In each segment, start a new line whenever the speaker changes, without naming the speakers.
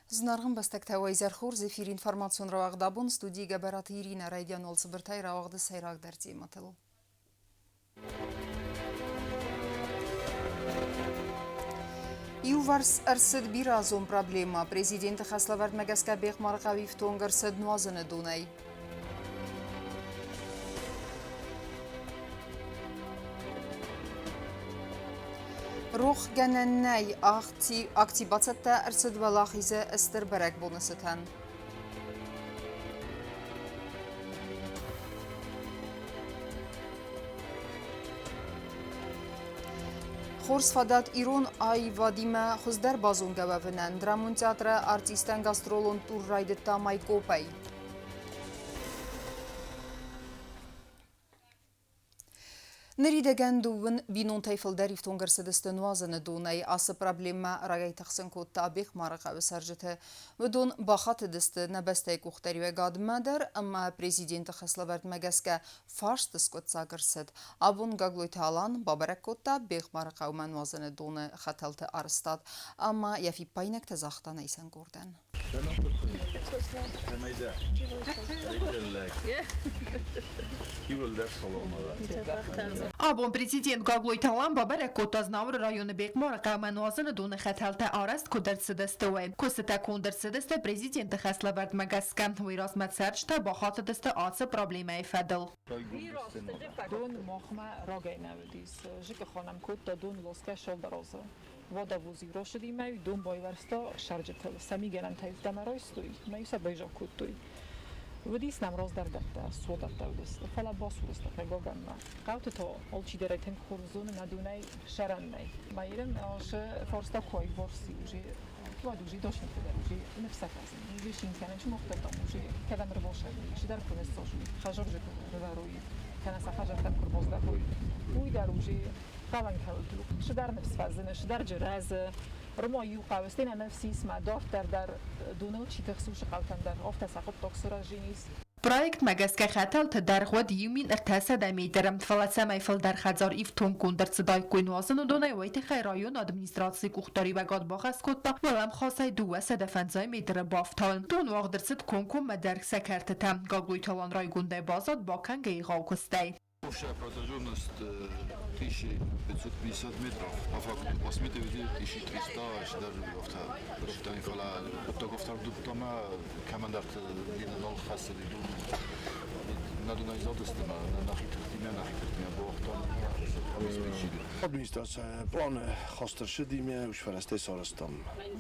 Зынаргъ ӕмбӕстӕгтӕ, уӕ изӕр хорз! Эфир информацион рауагъд абон студийы Гӕбӕраты Иринӕ райдиан уал цыбыртӕй рауагъды сӕйрагдӕр темӕтыл. Иуварс ӕрцыд бирӕазон проблемӕ. Президенты хӕслӕвӕрдмӕ гӕсгӕ Бехъмарыхъӕу ифтонг ӕрцыд нуазыны донӕй. Рохгӕнӕн нӕй, акци бацӕттӕ ӕрцыд Уӕлахизы стыр бӕрӕгбоны цытӕн. Хорз фадат ирон аивадимӕ хуыздӕр базонгӕ уӕвынӕн. Драмон театры артисттӕн гастролон тур райдыдта Майкопӕй. Ныридӕгӕн дыууын бинонтӕй фылдӕр ифтонг ӕрцыдысты нуазыны донӕй. Ацы проблемӕ рагӕй тыхсын кодта Бехъмары хъӕуы цӕрджыты. Уыдон бахатыдысты нӕ бӕстӕйы къухдариуӕгадмӕ дӕр ӕмӕ президенты хӕслӕвӕрдмӕ гӕсгӕ фарст скъуыддзаг ӕрцыд. Абон Гаглойты Алан бабӕрӕг кодта Бехъмары хъӕумӕ нуазыны доны хӕтӕлты арӕзтад ӕмӕ йӕ фиппаинӕгтӕ загъта нӕ исӕн къордӕн.
Абон президент Гаглойты Алан бабӕрӕг кодта Знауыры районы Бехъмары хъӕумӕ нуазыны доны хӕтӕлтӕ арӕзт куыд ӕрцыдысты, уый. Куыстытӕ конд ӕрцыдысты президенты хӕслӕвӕрдмӕ гӕсгӕ. Уый размӕ цӕрджытӕ бахатыдысты ацы проблемӕйы фӕдыл.
Дон махмӕ рагӕй нӕ уыдис. Зыкы хонӕм кодта дон лосгӕ сӕлдарозы. Водовоз-иу росыди мӕ-иу дон байуӕрста сӕрджытыл, сӕ мигӕнӕнтӕ-иу ӕмӕ райстой, мӕ-иу сӕ байзаг кодтой. Уыдис нӕм раздӕр дӕттӕ, суадӕттӕ уыдысты, фӕлӕ басур сты хъыгагӕнмӕ. Хъӕуты та алчидӕр тынг хорз зоны нӕ донӕй сӕрӕн нӕй. Майрӕн асы фарста кой варси уже уӕд уже дошникты дӕр уже ныфсӕфӕзын, уже шинкӕнӕн чумохтӕрдӕм уже кӕдӕм ӕрбасӕрой, чидӕр куы ныссосой, хӕзӕрджы куы рывӕрой, кӕнӕ сӕ хӕзӕртӕм куы рбаздӕхой, уый дӕр уже Хъӕуӕн кӕуылты у. Цыдӕр ныфс фӕзыны, цыдӕр рӕзы. Рыма иу хъӕуы, стӕй нӕ ныфс ис, мӕ дарддӕр дӕр доныл чи тыхсы, уыцы хъӕутӕн дӕр афтӕ сӕ хъуыддаг сырӕзин ис.
Проектмӕ гӕсгӕ хӕтӕлты дӕргъ уӕд 1300 метры, фӕлӕ цӕмӕй фылдӕр хӕдзар ифтонггонд ӕрцыдаиккой нуазыны донӕй, уый тыххӕй районы администрацийы къухдариуӕгад бахӕс кодта уӕлӕмхасӕй 250 метры бафтауын. Дон уагъд ӕрцыд комкоммӕ дӕр сӕ кӕртытӕм. Гаглойты Алан райгондӕй баззад бакӕнгӕ егъау куыстӕй.
Общая протяженность 1550 метров, по факту 8 1300, даже авто, фӕлӕ хъуыддаг ӕфтардудтамӕ кӕмӕндӕрты нал хӕцыди нӕ дунайзадысты нӕхи тыхтимӕ, нӕхи тыхтимӕ бауагътам обеспечили.
Администрация планы хаст ӕрцыди, уый фӕрӕзтӕй сарӕзтам.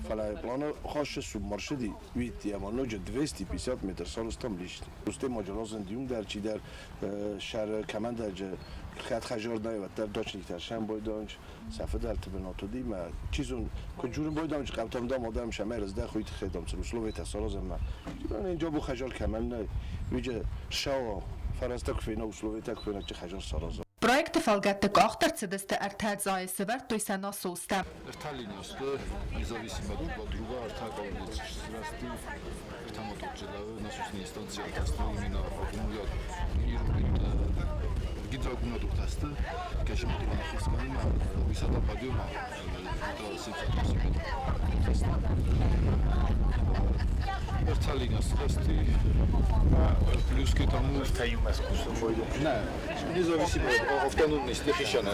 Фӕлӕ планы хӕссы суммарсыди, уидти ӕмӕ ноджы 250 метр сарӕзтам лишний. Устемаджы разынди уым дӕр чидӕр сӕры кӕмӕндӕрджы кӕд хӕзордӕй, уӕддӕр дочниктӕ сӕм бойдонч, сӕ фыдӕлты бынат уыди мӕ чи зон, куыд журын бойдонч хъӕутӕм дам адӕм сӕмӕ раздӕх уый тыххӕй дам сын условиятӕ саразӕм мӕ джобу хӕзор кӕмӕн нӕй, уыджы сӕо фӕрӕзтӕ куы фена, условиятӕ куы фена, чи хӕзор сараза.
Проекты фӕлгӕтты къахт ӕрцыдысты ӕртӕ цъайы, сӕвӕрдтой сӕ насостӕ.
Ӕртӕ линасты, независимо друг от друга, ӕртӕ колодец срасти, ӕртӕ мотоцикла насосные станции ӕртасты именно гидроаккумулятортасты, конечно, мотор высота подъема это 780 метров. Ӕртӕ линасты, плюс к этому... Не, независимо автономности хищана,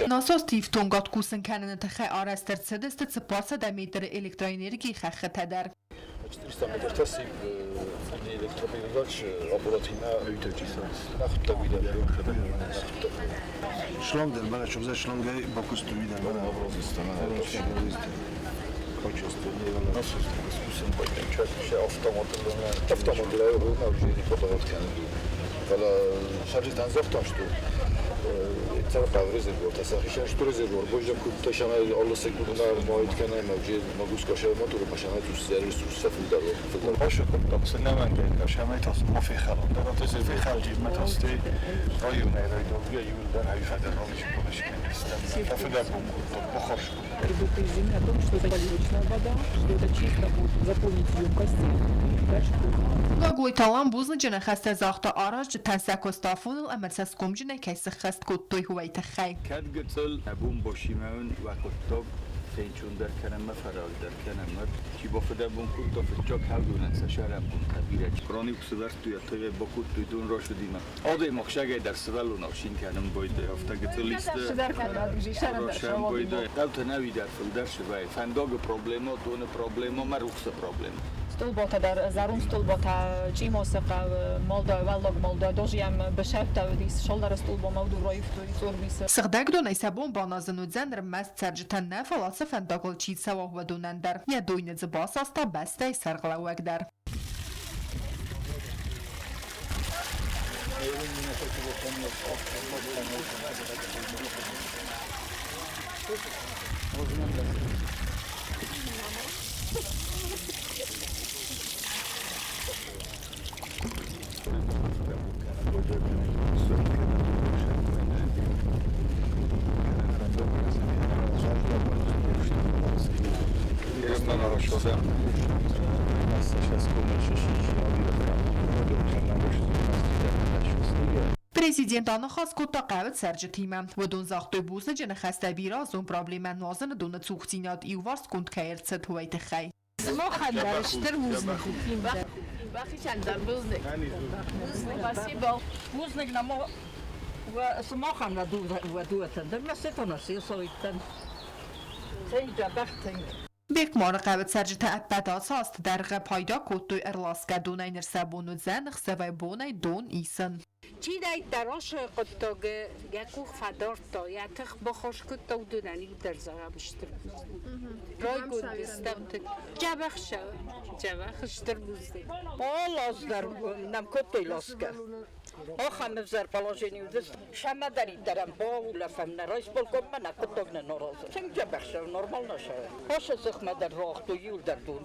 Насосты ифтонгад кусын кӕныны тыххӕй арӕзт ӕрцыдысты 400 метры электроэнергийы хӕххытӕ дӕр.
400 метртӕ сип электропередач аппаратимӕ
Шланг дӕр мӕнӕ чумзӕ шлангӕй бакуыстуй дӕр мӕнӕ.
Автомат Фӕлӕ сӕрджытӕн загътам, что резервуар, что резервуар, больше куыд алы секундмӕ майт кӕнӕм, нагрузка мотор машина ресурс фылдӕр.
Ашыкъуыддаг цы
Предупреждены о том, что это поливочная вода, что это чисто будет заполнить емкости. Дальше
Гаглойты Алан бузныджы ныхӕстӕ загъта аразджытӕн сӕ куыст афоныл ӕмӕ цӕсгомджынӕй кӕй сыххӕст кодтой, уый тыххӕй.
Кӕд гыццыл нӕ бон башимӕн уӕ хъуыддаг
Фенчондӕр кӕнӕм ма фӕрагдӕр кӕнӕм, чи бафыдӕбон кодта фыццаг хӕлдонӕн сӕ сӕрӕнбонтӕ бирӕ. Ран-иу куы сывӕрдтой, ӕртӕйӕ бакодтой дон рацыдимӕ. Адӕймаг сагӕй дӕр сывӕллонау цин кӕнын байдайы, афтӕ гыццыл исты росӕн байдайы. Хъӕутӕ нӕуи дӕр фылдӕр сывӕйы. Фӕндагы проблема, доны проблема ӕмӕ рухсы проблема.
Столбота дӕр, зӕронд столбота Чъимосы хъӕуы, Молдой, Уӕллаг Молдой, дожиӕм бысӕвтӕ уыдис, Шолдары столбомӕ уыдон раивтой Цъорбисы.
Сыгъдӕг донӕй сӕ бон баназын уыдзӕн ӕрмӕст цӕрджытӕн нӕ, фӕлӕ ацы фӕндагыл чи цӕуа, уыдонӕн дӕр. Йӕ дойны дзы басаста бӕстӕйы сӕргълӕууӕг дӕр. Президент аныхас кодта хъӕуы цӕрджытимӕ. Уыдон загътой бузныджы ныхӕстӕ бирӕазон проблемӕ нуазыны доны цухдзинад иуварсгонд кӕй ӕрцыд, уый тыххӕй.
Сымахӕн дӕр стыр бузныг.
Бахицӕн дӕр бузныг. Спасибо.
Бузныг нӕ сымахӕн уӕ дыууӕтӕн дӕр мӕ сетона сесоиттӕн. Тынг дзӕбӕх, тынг.
Бехъмары хъӕуы цӕрджытӕ ӕппӕт ацы азты дӕргъы пайда кодтой ӕрласгӕ донӕй, ныр сӕ бон уыдзӕн ӕхсӕвӕй-бонӕй дон исын.
Чидӕриддӕр ацы хъуыддаг йӕ къух фӕдардта, йӕ тых баххуыс кодта, уыдонӕн иудӕр зӕгъӕм стыр бузныг. Райгонд стӕм тынг. Дзӕбӕх сӕ, дзӕбӕх стыр бузныг.
Алы аз дӕр нӕм кодтой ласгӕ. Ахӕм ӕвзӕр положени уыдысты. Сӕмӕдӕриддӕрӕн баулӕфӕм нӕ райсполкоммӕ нӕ хъуыддаг нын аразы. Тынг дзӕбӕх сӕ, нормально сӕ. Ацы сыхмӕ дӕр рагътой иуылдӕр дон.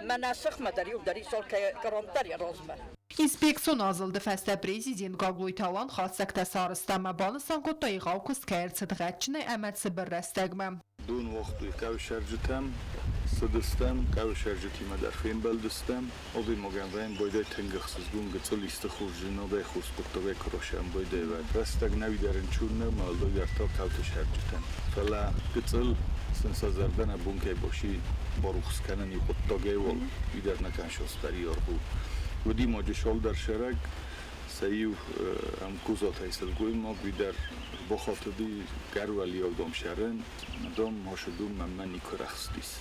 Мӕнӕ сыхмӕ дӕр иуылдӕр ис алкӕрон дӕр йӕ размӕ.
Инспекцион азылды фӕстӕ президент Гаглойты Алан хатдзӕгтӕ сарӕзта ӕмӕ банысан кодта, егъау куыст кӕй ӕрцыд гъӕдджынӕй ӕмӕ цыбыр рӕстӕгмӕ.
Дон уагътой хъӕусӕрджытӕм, цыдыстӕм, хъӕусӕрджытимӕ дӕр фембӕлдыстӕм. Адӕймагӕн вӕййын байдайы тынг ӕхсызгон гыццыл исты хорздзинадӕй, хорз хъуыддагӕй куы расӕм байдайы уӕд. Рӕстӕг нӕуи дӕр ӕнцон нӕу, уӕлдайдӕр та хъӕуты сӕрджытӕн. Фӕлӕ гыццыл сын сӕ зӕрдӕ нӕ бон кӕй баци барухс кӕнын иу хъуыддагӕй уал, уый дӕр нӕ кӕнсостӕри аргъ у. Уыди ма джысолдӕр сӕрӕг, сӕ иу ӕмкузатӕй сылгоймаг, уый дӕр бахатыди гӕрвӕлиау домсӕрӕн, дом хосыдум мӕнмӕ никуы рӕхстис.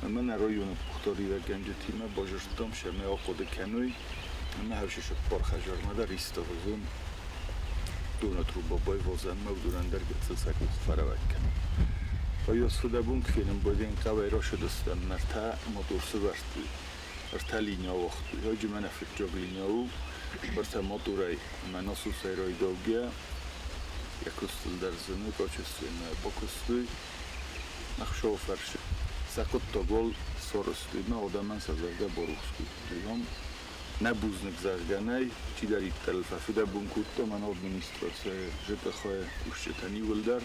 Ӕмӕ нӕ районы къухдариуӕггӕнджытимӕ базыдтам, цӕмӕй ахъуыды кӕной, ӕмӕ хӕрзсыппар хӕдзармӕ дӕр исты хуызон доны труба байвазӕм ӕмӕ уыдонӕн дӕр гыццыл сӕ къух фӕрӕвӕг кӕнӕм. Ӕз фыдӕбон куы фенын байдайын, хъӕуӕй рацыдыстӕм, ӕртӕ мотор сывӕрдтой, ӕртӕ линия ауагътой. Ӕджы мӕнӕ фыццаг линия у, ӕртӕ моторӕй ӕмӕ насосӕй райдаугӕ, йӕ куыстыл дӕр зыны, качественная бакуыстой. Ӕхсӕвы фӕрсы сӕ хъуыддагыл сарӕзтой мӕ адӕмӕн сӕ зӕрдӕ барухс кодтой. Ам нӕ бузныг зӕгъгӕ нӕй, чидӕриддӕр ыл фӕфыдӕбон кодта, мӕнӕ администрацийы ЖКХ-йы кусджытӕн иууылдӕр,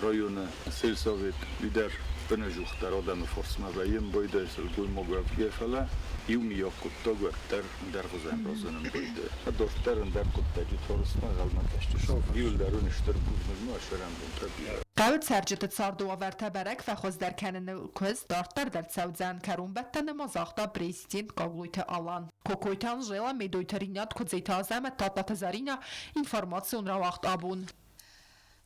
районы сельсовет уый дӕр бынӕзухдӕр адӕмы фарсмӕ вӕййы, байдайы сылгоймаг уӕвгӕ, фӕлӕ иумиаг хъуыддаг уӕддӕр ӕндӕргъуызӕн разынын байдайы. Дарддӕр ӕндӕр хъуыддаджы тарстмӕ ӕнхъӕлмӕ кӕсджытӕ иууылдӕр уын стыр бузныг ма сӕрӕнбонтӕ бирӕ.
Хъӕуы цӕрджыты царды уавӕртӕ бӕрӕг фӕхуыздӕр кӕныны куыст дарддӕр дӕр цӕудзӕн, кӕронбӕттӕны ма загъта президент Гаглойты Алан. Кокойты Анжела, Медойты Ринат, Куыдзеты Азӕмӕт, Тадтаты Заринӕ, информацион рауагъд «Абон».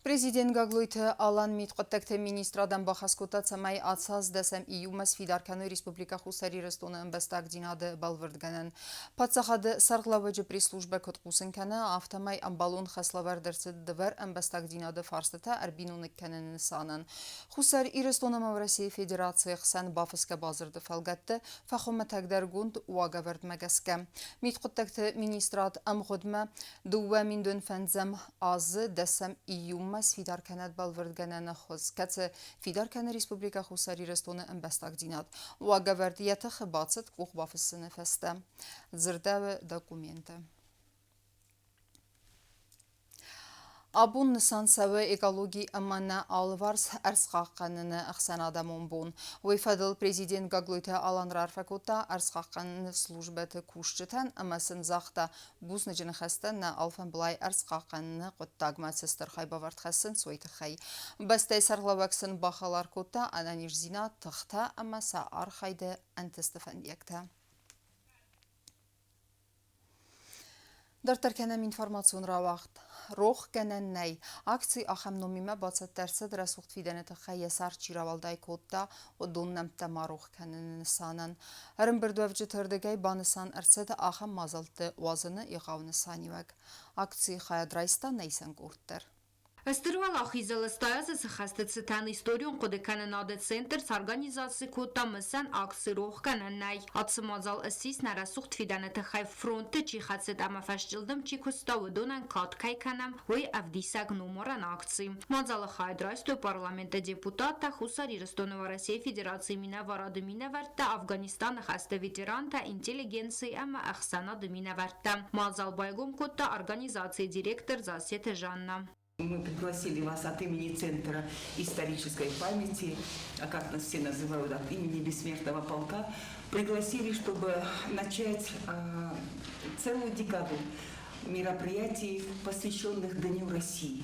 Президент Гаглойты Алан мидхъуыддӕгты министрадӕн бахӕс кодта, цӕмӕй ацы аз 10 июмӕ сфидар кӕной Республикӕ Хуссар Ирыстоны ӕмбӕстагдзинады бӕлвырдгӕнӕн. Паддзахады сӕргълӕууӕджы пресс-службӕ куыд хъусын кӕны, афтӕмӕй ӕмбӕлон хӕслӕвӕрд ӕрцыд дывӕр ӕмбӕстагдзинады фарстытӕ ӕрбиноныг кӕныны нысанӕн. Хуссар Ирыстон ӕмӕ Уӕрӕсейы Федерацийы хсӕн бафысгӕ бадзырды фӕлгӕтты фӕхуымӕтӕгдӕргонд уагӕвӕрдмӕ гӕсгӕ мидхъуыддӕгты министрад ӕмгъуыдмӕ 2005 азы 10 июммӕ сфидар кӕнӕд бӕлвырдгӕнӕны хуыз, кӕцы фидар кӕны Республикӕ Хуссар Ирыстоны ӕмбӕстагдзинад. Уагӕвӕрд йӕ тыхы бацыд къух бафыссыны фӕстӕ, дзырдӕуы документы. Абон нысан цӕуы экологи ӕмӕ нӕ алыварс ӕрдз хъахъхъӕныны ӕхсӕнадӕмон бон. Уый фӕдыл президент Гаглойты Алан раарфӕ кодта ӕрдзхъахъхъӕныны службӕты кусджытӕн ӕмӕ сын загъта бузныджы ныхӕстӕ нӕ алфӕмблай ӕрдз хъахъхъӕныны хъуыддагмӕ цы стыр хайбавӕрд хӕссынц, уый тыххӕй. Бӕстӕйы сӕргълӕууӕг сын бахӕлар кодта ӕнӕниздзинад, тыхтӕ ӕмӕ сӕ архайды ӕнтысты фӕндиӕгтӕ. Дарддӕр кӕнӕм информацион рауагъд. Рох гӕнӕн нӕй. Акци ахӕм номимӕ бацӕттӕ ӕрцыд рӕсугъд фидӕны тыххӕй йӕ цард чи рауӕлдай кодта, уыдон нӕмттӕ ма рох кӕныны нысанӕн. Ӕрӕмбырдуӕвджыты рдыгӕй банысан ӕрцыд ахӕм мадзӕлтты уадзыны егъау нысаниуӕг. Акцийы хайад райста нӕ исӕн къорд дӕр.
Стыр Уӕлахизыл стайӕзы цы хӕсты цытӕн историон хъуыдыкӕнынады центр сорганизаци кодта мысӕн акци Рох кӕнӕн нӕй. Ацы мадзал ссис нӕ рӕсугъд фидӕны тыххӕй фронтты чи хӕцыд ӕмӕ фӕсчъылдым чи куыста, уыдонӕн кад кӕй кӕнӕм, уый ӕвдисӕг номарӕн акци. Мадзалы хайад райстой парламенты депутаттӕ, Хуссар Ирыстоны Уӕрӕсейы Федерацийы минӕварады минӕвӕрттӕ, Афганистаны хӕсты ветерантӕ, интеллигенци ӕмӕ ӕхсӕнады минӕвӕрттӕ. Мадзал байгом кодта организацийы директор Зассеты Жанна.
Мы пригласили вас от имени Центра исторической памяти, а как нас все называют, от имени Бессмертного полка, пригласили, чтобы начать целую декаду мероприятий, посвященных Дню России.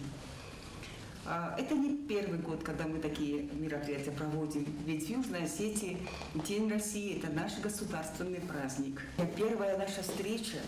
Это не первый год, когда мы такие мероприятия проводим, ведь в Южной Осетии День России – это наш государственный праздник. Первая наша встреча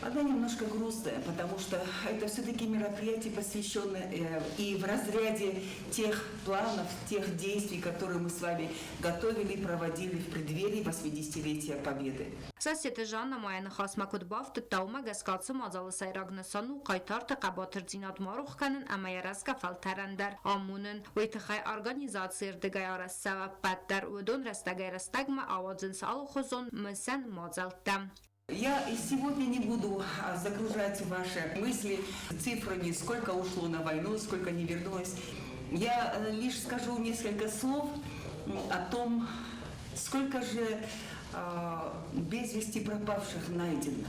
она немножко грустная, потому что это все-таки мероприятие, посвященное и в разряде тех планов, тех действий, которые мы с вами готовили и проводили в преддверии 80-летия Победы.
Зассеты Жанна ма йӕ ныхасмӕ куыд бафтыдта, уымӕ гӕсгӕ ацы мадзалы сӕйраг нысан у хъайтарты хъӕбатырдзинад ма рох кӕнын ӕмӕ йӕ рӕзгӕ фӕлтӕрӕн дӕр амонын. Уый тыххӕй организацийы рдыгӕй арӕзт цӕуы ӕппӕт дӕр, уыдон рӕстӕгӕй-рӕстӕгмӕ ауадзынц алыхуызон мысӕн мадзӕлттӕ.
Я сегодня не буду загружать ваши мысли цифрами, сколько ушло на войну, сколько не вернулось. Я лишь скажу несколько слов о том, сколько же без вести пропавших найдено.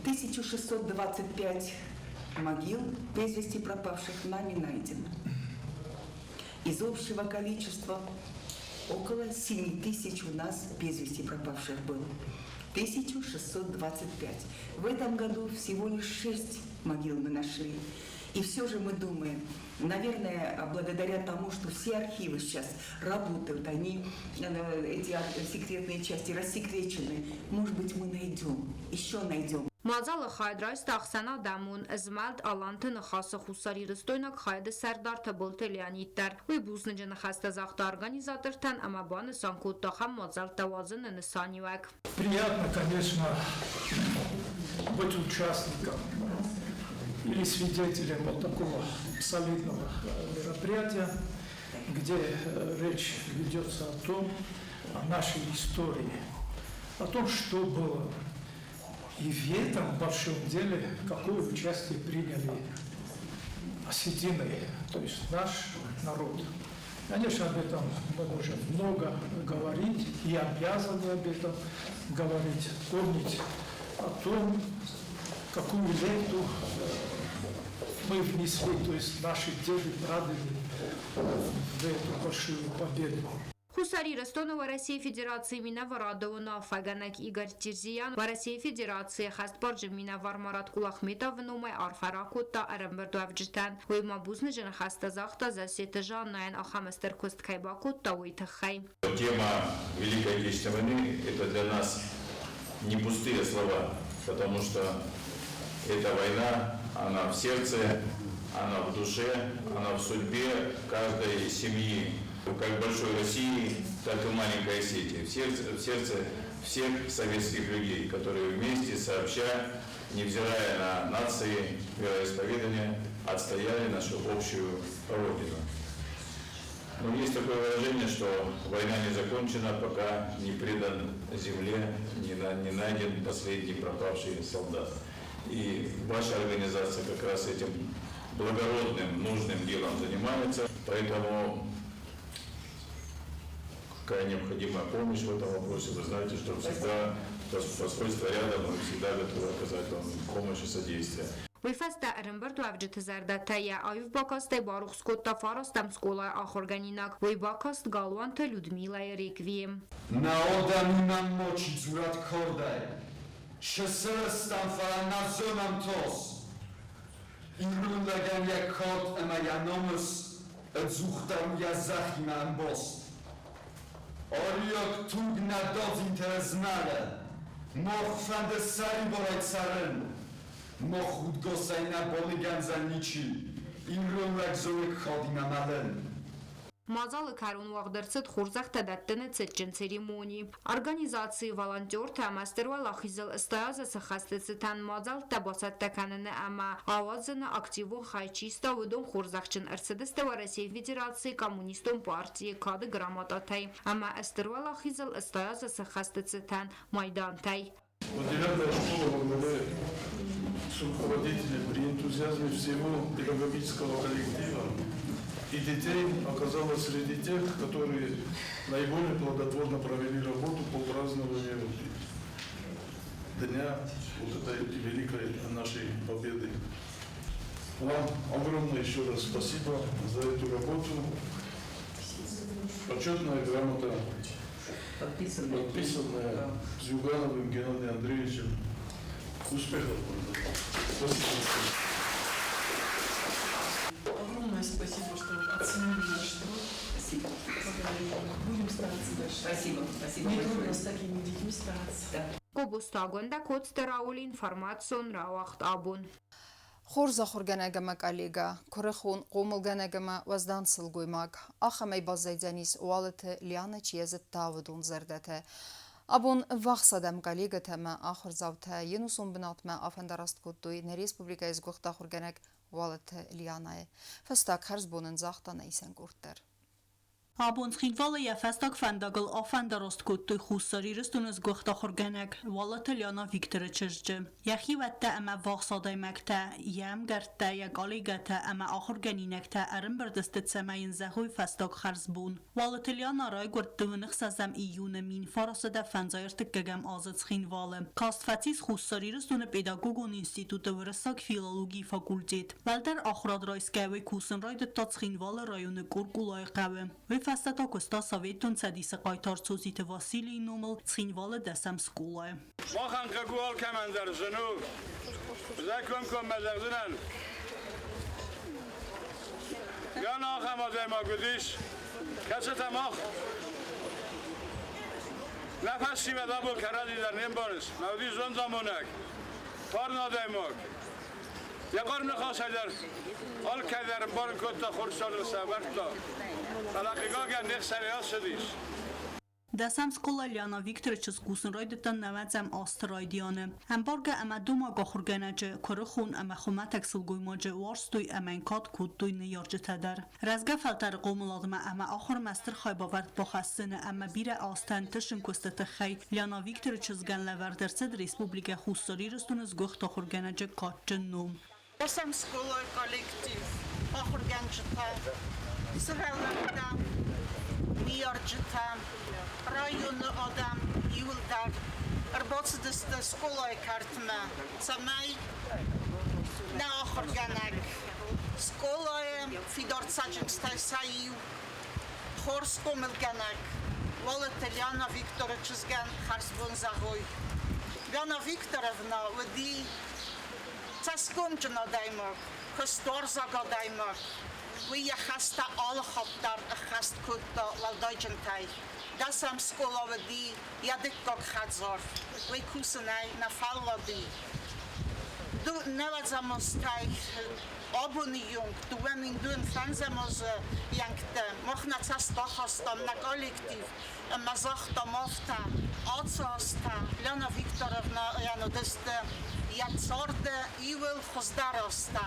1625 могил без вести пропавших нами найдено. Из общего количества около 7 тысяч у нас без вести пропавших было. 1625. В этом году всего лишь 6 могил мы нашли. И все же мы думаем, наверное, благодаря тому, что все архивы сейчас работают, они, эти секретные части рассекречены, может быть, мы найдем, еще найдем.
Мадзалы хайад райста ӕхсӕнадӕмон змӕлд Аланты Ныхасы хуссарирыстойнаг хайады сӕрдар Тыбылты Леонид дӕр. Уый бузныджы ныхӕстӕ загъта организатортӕн ӕмӕ банысан кодта ахӕм мадзӕлттӕ уадзыны нысаниуӕг.
Приятно, конечно, быть участником или свидетелем вот такого солидного мероприятия, где речь ведется о том, о нашей истории, о том, что было. И в этом большом деле какое участие приняли осетины, то есть наш народ. Конечно, об этом мы можем много говорить и обязаны об этом говорить, помнить о том, какую лепту мы внесли, то есть наши деды, прадеды в эту большую победу.
Хуссар Ирыстоны Уӕрӕсейы Федерацийы минӕварады уынаффӕгӕнӕг Игорь Терзиян Уӕрӕсейы Федерацийы хӕстбарджын минӕвар Марат Кулахметовы номӕй арфӕ ракодта ӕрӕмбырдуӕвджытӕн. Уый ма бузныджы ныхӕстӕ загъта Зассеты Жаннӕйӕн ахӕм стыр куыст кӕй бакодта, уый тыххӕй.
Тема Великой Отечественной войны – это для нас не пустые слова, потому что эта война, она в сердце, она в душе, она в судьбе каждой семьи, как большой России, так и маленькой Осетии, в сердце всех советских людей, которые вместе, сообща, невзирая на нации, вероисповедания, отстояли нашу общую Родину. Но есть такое выражение, что война не закончена, пока не предан земле, не найден последний пропавший солдат. И ваша организация как раз этим благородным, нужным делом занимается. Поэтому какая необходимая помощь в этом вопросе, вы знаете, что всегда посольство рядом, мы всегда готовы оказать вам помощь и содействие.
Уый фӕстӕ ӕрӕмбырдуӕвджыты зӕрдӕтӕ йӕ аив бакастӕй барухс кодта фарастӕм скъолайы ахуыргӕнинаг. Уый бакаст Галуанты Людмилӕйы реквием.
Нӕ адӕмимӕ мачи дзурӕд кардӕй, Сысырыстӕм, фӕлӕ нӕ зонӕм тас. Ирон лӕгӕн йӕ кад ӕмӕ йӕ намыс ӕдзухдӕр у йӕ зӕххимӕ ӕмбаст. Ариаг туг нӕ дадзинтӕ змӕлы, мах фӕнды сӕрибарӕй цӕрын. Мах удгасӕй нӕ балыгӕндзӕн ничи, ирон лӕг зоны кадимӕ мӕлын.
Мадзалы кӕрон уагъд ӕрцыд хорзӕхтӕ дӕттыны цытджын церемони. Организацийы волонтертӕ ӕмӕ Стыр Уӕлахизыл 80 азы сыхӕсты цытӕн мадзӕлттӕ бацӕттӕ кӕныны ӕмӕ ауадзыны активон хай чи иста, уыдон хорзӕхджын ӕрцыдысты Уӕрӕсейы Федерацийы Коммунистон партийы Кады грамотатӕй ӕмӕ Стыр Уӕлахизыл 80 азы сыхӕсты цытӕн майдантӕй.
Вот девятая школа во главе с руководителем при энтузиазме всего педагогического коллектива и детей оказалась среди тех, которые наиболее плодотворно провели работу по празднованию дня вот этой великой нашей победы. Вам огромное еще раз спасибо за эту работу. Почетная грамота, подписанная Зюгановым Геннадием Андреевичем. Успехов вам. Спасибо.
Огромное спасибо, что оценили наш труд.
Спасибо.
Будем стараться дальше.
Спасибо. Спасибо
Не
большое.
трудно с такими детьми стараться.
Да.
Гобозты Агуындӕ, Коцты Раули, информацион рауагъд Абон.
Хорз ахуыргӕнӕг ӕмӕ коллегӕ, куырыхон хъомылгӕнӕг ӕмӕ уӕздан сылгоймаг. Ахӕмӕй баззайдзӕнис Уалыты Лианӕ, чи йӕ зыдта, уыдон зӕрдӕтӕ. Абон ӕввахс адӕм, коллегӕтӕ ӕмӕ ахуырдзаутӕ йе нусон бынатмӕ афӕндараст кодтой нӕ республикӕйы сгуыхт ахуыргӕнӕг Уалыты Лианӕйы. Фӕстаг хӕрзбон ын загъта нӕ исӕн къорд дӕр.
Абон Цхинвалы йӕ фӕстаг фӕндагыл афӕндараст кодтой Хуссар Ирыстоны сгуыхт ахуыргӕнӕг Уалыты Лиана Викторы чызджы. Йӕ хиуӕттӕ ӕмӕ ввахс адӕймӕгтӕ, йӕ ӕмгӕрттӕ, йӕ коллегӕтӕ ӕмӕ ахуыргӕнинӕгтӕ ӕрӕмбырд сты, цӕмӕй йын зӕгъой фӕстаг хӕрзбон. Уалыты Лиана райгуырд 26 июны 1953 азы Цхинвалы. Каст фӕцис Хуссар Ирыстоны педагогон институты уырыссаг филологийы факультет. Уӕлдӕр ахуырад райсгӕ уый кусын райдыдта Цхинвалы районы Къуркъулайы хъӕуы. Уый фӕстӕ та куыста Советон Цӕдисы хъайтар Цоциты Василийы номыл Цхинвалы дӕсӕм скъолайы.
Махӕн хъыг у алкӕмӕн дӕр зын у. Ӕз комкоммӕ зӕгъдзынӕн, Гӕн ахӕм адӕймаг уыдис, кӕцытӕ мах нӕ фӕсивӕд абон кӕрӕдзи дӕр не мбарынц. Мӕ уыдис зондамонӕг, фарн адӕймаг. Йӕ хъӕр ныхасӕй дӕр алкӕй дӕр ӕмбарын кодта, хорз цардыл сӕ ӕвӕрдта. Фӕлӕ, хъыгагӕн, не хсӕнӕй ацыдис.
Дӕсӕм скъола Лиана Викторы чызг кусын райдыдта нӕуӕдзӕм азты райдианы. Ӕмбаргӕ ӕмӕ домаг ахуыргӕнӕджы, куырыхон ӕмӕ хуымӕтӕг сылгоймаджы уарзтой ӕмӕ йын кад кодтой ныййарджытӕ дӕр. Рӕзгӕ фӕлтӕры хъомыладмӕ ӕмӕ ахуырмӕ стыр хайбавӕрд бахӕссыны ӕмӕ бирӕ азтӕ ӕнтысын куысты тыххӕй Лиана Викторы чызгӕн лӕвӕрд ӕрцыд Республикӕ Хуссар Ирыстоны сгуыхт ахуыргӕнӕджы кадджын ном.
Дӕсӕм скъолайы коллектив, ахуыргӕнджытӕ, сывӕллӕттӕ, ныййарджытӕ, районы адӕм иуылдӕр ӕрбацыдысты скъолайы кӕртмӕ, цӕмӕй нӕ ахуыргӕнӕг скъолайы фидар цӕджындзтӕй сӕ иу, хорз хъомылгӕнӕг Уалыты Лиана Викторы чызгӕн хӕрзбон зӕгъой. Лиана Викторовна уыди Цӕсгомджын адӕймаг, куыстуарзаг адӕймаг, уый йӕ хӕстӕ алы хатт дӕр ӕххӕст кодта уӕлдайджынтӕй. Дӕсӕм скъола уыди йӕ дыккаг хӕдзар, уый кусынӕй нӕ фӕллади. Нӕуӕдзӕм азтӕй абоны онг, 2005 азы ӕнгтӕ мах нӕ цӕст ахастам нӕ коллектив ӕмӕ загътам афтӕ, ацы азтӕ Лена Викторовна уыдысты йӕ царды иууыл хуыздӕр азтӕ,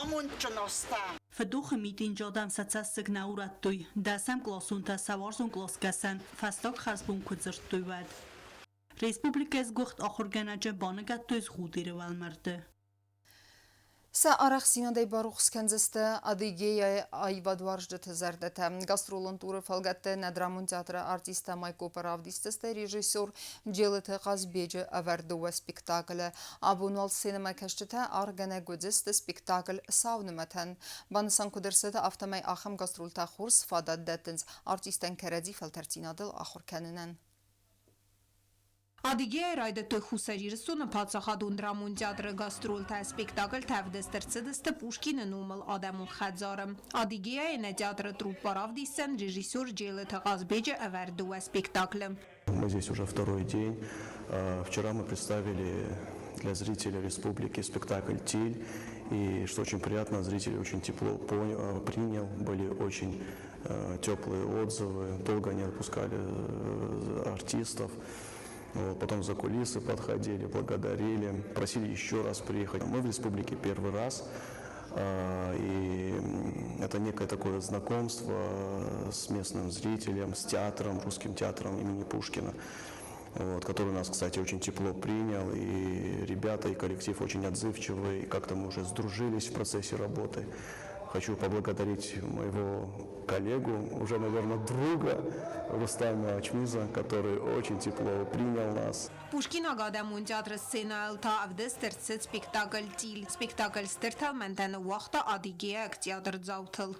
амондджын азтӕ.
Фыдохы митинджы адӕм сӕ цӕссыг нӕ урӕдтой, дӕсӕм къласонтӕ сӕ уарзон къласгӕсӕн фӕстаг хӕрзбон куы дзырдтой, уӕд. Республикӕйы сгуыхт ахуыргӕнӕджы баныгӕдтой Згъудеры уӕлмӕрды.
Сӕ арӕхстдзинадӕй барухс кӕндзысты Адыгейӕйы аивадуарзджыты зӕрдӕтӕ. Гастролон туры фӕлгӕтты нӕ драмон театры артисттӕ Майкопы равдисдзысты режиссер Джелыты Хъазбеджы ӕвӕрд дыууӕ спектаклы. Абон уал сценӕмӕкӕсджытӕ аргъгӕнӕг уыдзысты спектакль «Сау нымӕтӕн». Банысан куыд ӕрцыд, афтӕмӕй ахӕм гастролтӕ хорз фадат дӕттынц артисттӕн кӕрӕдзи фӕлтӕрддзинадыл ахуыр кӕнынӕн.
Адыгейӕ райдыдтой Хуссар Ирыстоны паддзахадон драмон театры гастролтӕ. Спектакльтӕ ӕвдыст ӕрцыдысты Пушкины номыл адӕмон хӕдзары. Адыгейӕйы нӕ театры труппа равдисдзӕн режиссер Джелыты Хъазбеджы ӕвӕрд дыууӕ спектаклы.
Мы здесь уже второй день. Вчера мы представили для зрителей республики спектакль «Тиль». И, что очень приятно, зрители очень тепло принял, были очень теплые отзывы, долго не отпускали артистов. Вот, потом за кулисы подходили, благодарили, просили еще раз приехать. Мы в республике первый раз, и это некое такое знакомство с местным зрителем, с театром, русским театром имени Пушкина, вот, который нас, кстати, очень тепло принял, и ребята, и коллектив очень отзывчивые, и как-то мы уже сдружились в процессе работы. Хочу поблагодарить моего коллегу, уже, наверное, друга Рустама Ачмиза, который очень тепло принял нас.
Пушкинаг адӕмон театры сценӕйыл та ӕвдыст ӕрцыд спектакль «Тиль». Спектакль стыр тӕлмӕнтӕ ныууагъта адыгейаг театрдзаутыл.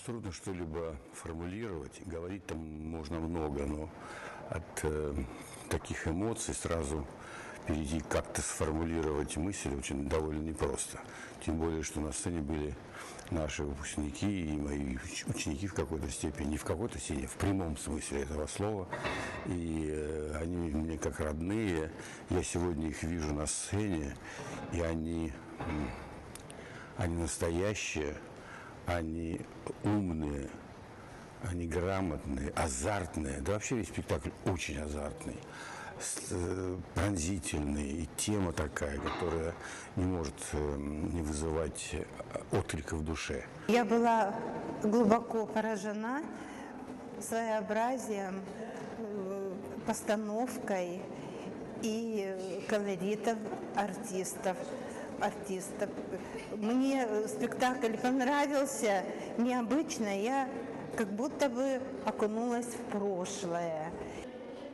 Трудно что-либо формулировать, говорить там можно много, но от таких эмоций сразу перейти как-то сформулировать мысль очень довольно непросто. Тем более, что на сцене были наши выпускники и мои ученики в какой-то степени, не в какой-то степени, в прямом смысле этого слова. И они мне как родные. Я сегодня их вижу на сцене, и они настоящие, они умные, они грамотные, азартные. Да вообще весь спектакль очень азартный, пронзительный, и тема такая, которая не может не вызывать отклика в душе.
Я была глубоко поражена своеобразием, постановкой и колоритом артистов. Мне спектакль понравился необычно, я как будто бы окунулась в прошлое.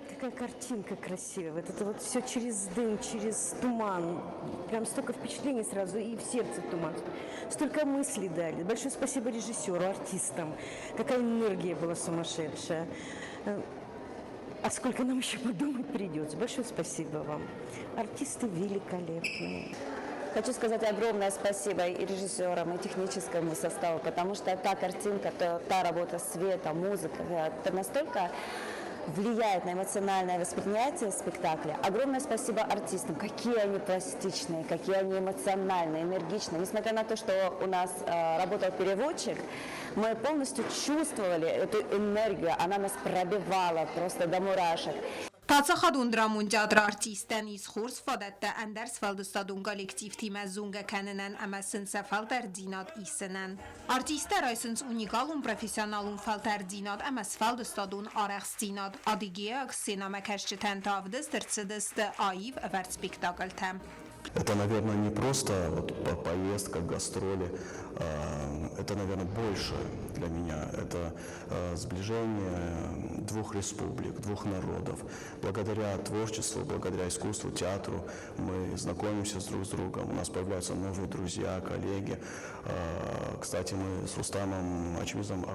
Какая картинка красивая, вот это вот все через дым, через туман, прям столько впечатлений сразу и в сердце туман, столько мыслей дали. Большое спасибо режиссеру, артистам, какая энергия была сумасшедшая. А сколько нам еще подумать придется. Большое спасибо вам. Артисты великолепные.
Хочу сказать огромное спасибо и режиссерам, и техническому составу, потому что та картинка, та работа света, музыка, это настолько влияет на эмоциональное воспринятие спектакля. Огромное спасибо артистам, какие они пластичные, какие они эмоциональные, энергичные. Несмотря на то, что у нас работал переводчик, мы полностью чувствовали эту энергию, она нас пробивала просто до мурашек.
Паддзахадон драмон театры артисттӕн ис хорз фадӕттӕ ӕндӕр сфӕлдыстадон коллективтимӕ зонгӕ кӕнынӕн ӕмӕ сын сӕ фӕлтӕрддзинад исынӕн. Артисттӕ райсынц уникалон профессионалон фӕлтӕрддзинад ӕмӕ сфӕлдыстадон арӕхстдзинад. Адыгейаг сценӕмӕкӕсджытӕн та ӕвдыст ӕрцыдысты аив ӕвӕрд спектакльтӕ.
Это, наверное, не просто вот поездка, гастроли, это, наверное, больше для меня. Это сближение двух республик, двух народов. Благодаря творчеству, благодаря искусству, театру мы знакомимся друг с другом, у нас появляются новые друзья, коллеги. Кстати, мы с Рустамом Ачмизом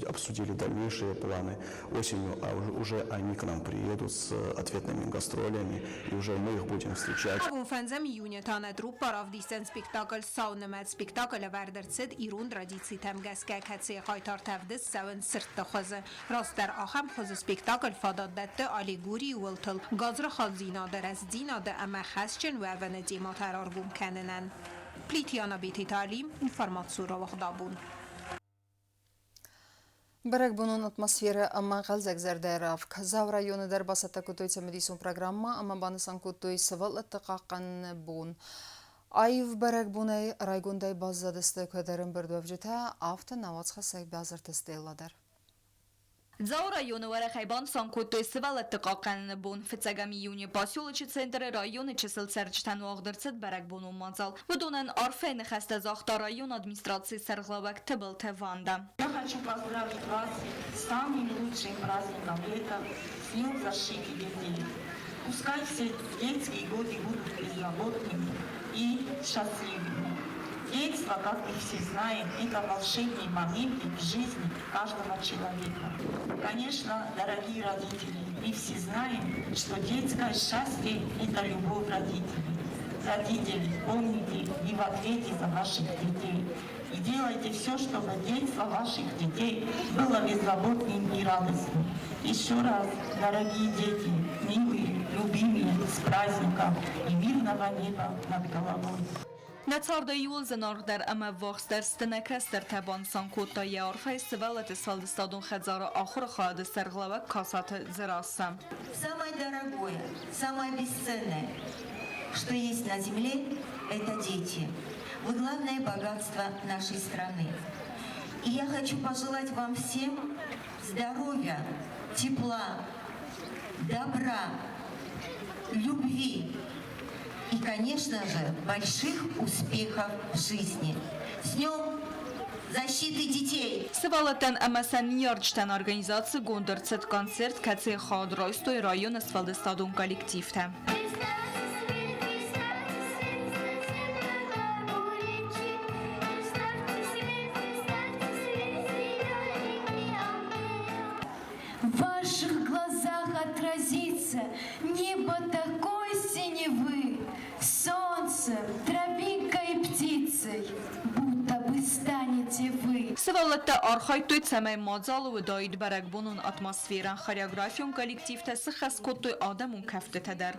обсудили дальнейшие планы осенью, а уже они к нам приедут с ответными гастролями, и уже мы их будем встречать.
Абон фӕндзӕм июны та нӕ труппа равдисдзӕн спектакль «Сау нымӕт». Спектакль ӕвӕрд ӕрцыд ирон традицитӕм гӕсгӕ, кӕцыйы хъайтартӕ ӕвдыст цӕуынц сырдты хуызы. Растдӕр ахӕм хуызы спектакль фадат дӕтты аллегорийы уылтыл гадзрахатдзинады, рӕстдзинады ӕмӕ хӕсджын уӕвыны темӕтӕ раргом кӕнынӕн. Плитиана Бететы Алим, информацион рауагъдабон.
Бӕрӕгбонон атмосферӕ ӕмӕ хъӕлдзӕг зӕрдӕйы равг. Дзауы районы дӕр бацӕттӕ кодтой цымыдисон программӕ ӕмӕ банысан кодтой сывӕллӕтты хъахъхъӕныны бон. Аив бӕрӕгбонӕй райгондӕй баззадысты куыд ӕрӕмбырдуӕвджытӕ, афтӕ нӕ уацхӕссӕг Бязырты Стелла дӕр.
Дзауы районы уӕрӕхӕй банысан кодтой сывӕллӕтты хъахъхъӕныны бон. Фыццӕгӕм июны поселочы центры районы чысыл цӕрджытӕн уагъд ӕрцыд бӕрӕгбонон мадзал. Уыдонӕн арфӕйы ныхӕстӕ загъта районы администрацийы сӕргълӕууӕг Тыбылты Ванда.
Я хочу поздравить вас с самым лучшим праздником лета, с Днем защиты детей. Пускай все детские годы будут беззаботными и счастливыми. Детство, как мы все знаем, это волшебные моменты в жизни каждого человека. Конечно, дорогие родители, мы все знаем, что детское счастье – это любовь родителей. Родители, помните, вы в ответе за ваших детей. И делайте все, чтобы детство ваших детей было беззаботным и радостным. Еще раз, дорогие дети, милые, любимые, с праздником и мирного неба над головой.
Нӕ царды иууыл зынаргъдӕр ӕмӕ ӕввахсдӕр сты нӕ кӕстӕртӕ, банысан кодта йӕ арфӕйы сывӕллӕтты сфӕлдыстадон хӕдзары ахуыры хайады сӕргълӕууӕг Касаты Дзерассӕ.
Самое дорогое, самое бесценное, что есть на земле, это дети. Вы главное богатство нашей страны. И я хочу пожелать вам всем здоровья, тепла, добра, любви и, конечно же, больших успехов в жизни. С днем защиты детей!
Сывӕллӕттӕн ӕмӕ сӕ ныййарджытӕн организацигонд ӕрцыд концерт, кӕцыйы хайад райстой районы сфӕлдыстадон коллективтӕ.
В ваших глазах отразится небо такой синевы, солнцем, травинкой и птицей, будто бы станете вы.
Сывӕллӕттӕ архайдтой, цӕмӕй мадзалы уыдаид бӕрӕгбонон атмосферӕ. Хореографион коллективтӕ сыххӕст кодтой адӕмон кӕфтытӕ дӕр.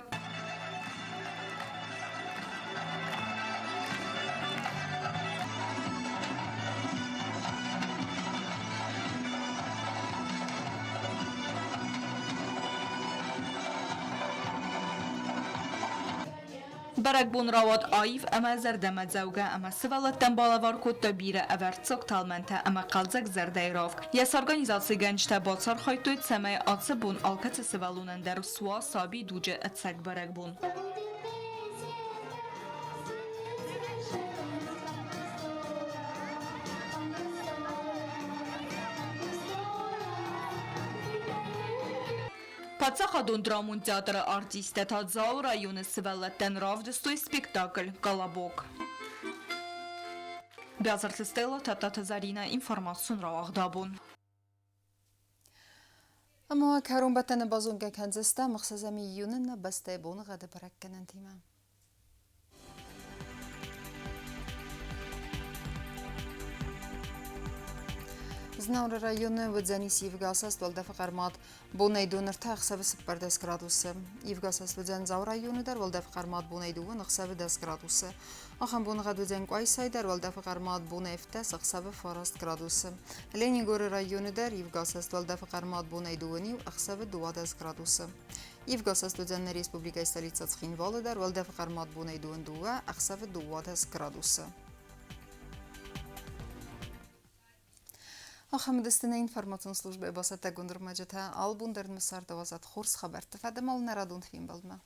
Бӕрӕгбон рауад аив ӕмӕ зӕрдӕмӕдзӕугӕ ӕмӕ сывӕллӕттӕн балӕвар кодта бирӕ ӕвӕрццаг тӕлмӕнтӕ ӕмӕ хъӕлдзӕг зӕрдӕйы равг. Йӕ сорганизацигӕнджытӕ бацархайдтой, цӕмӕй ацы бон алкӕцы сывӕллонӕн дӕр суа саби дуджы ӕцӕг бӕрӕгбон. Паддзахадон драмон театры артисттӕ та Дзауы районы сывӕллӕттӕн равдыстой спектакль «Колобок». Бязырты Стелла, Тадтаты Заринӕ, информацион рауагъд абон.
Ӕмӕ кӕронбӕттӕны базонгӕ кӕндзыстӕм ӕхсӕзӕм июны нӕ бӕстӕйы боныгъӕды бӕрӕггӕнӕнтимӕ. Знауыры районы уыдзӕнис ивгӕ асӕст уӕлдӕфы хъӕрмад. Бонӕй дон ӕртӕ, ӕхсӕвы 14 градусы. Ивгӕ асӕст уыдзӕн Дзауы районы дӕр, уӕлдӕфы хъӕрмад бонӕй дыууын, ӕхсӕвы 10 градусы. Ахӕм боныгъӕд уыдзӕн Къуайсайы дӕр, уӕлдӕфы хъӕрмад бонӕй 17, ӕхсӕвы 9 градусы. Ленингоры районы дӕр ивгӕ асӕст уӕлдӕфы хъӕрмад бонӕй дыууын иу, ӕхсӕвы 12 градусы. Ивгӕ асӕст уыдзӕн нӕ республикӕйы столицӕ Цхинвалы дӕр, уӕлдӕфы хъӕрмад бонӕй дыууын дыууӕ, ӕхсӕвы 12 градусы. Ахӕм уыдысты нӕ информацион службӕйы бацӕттӕгонд ӕрмӕджытӕ. Алыбон дӕр нӕ цардауадзат хорз хабӕртты фӕдыл нӕ радон фембӕлдмӕ.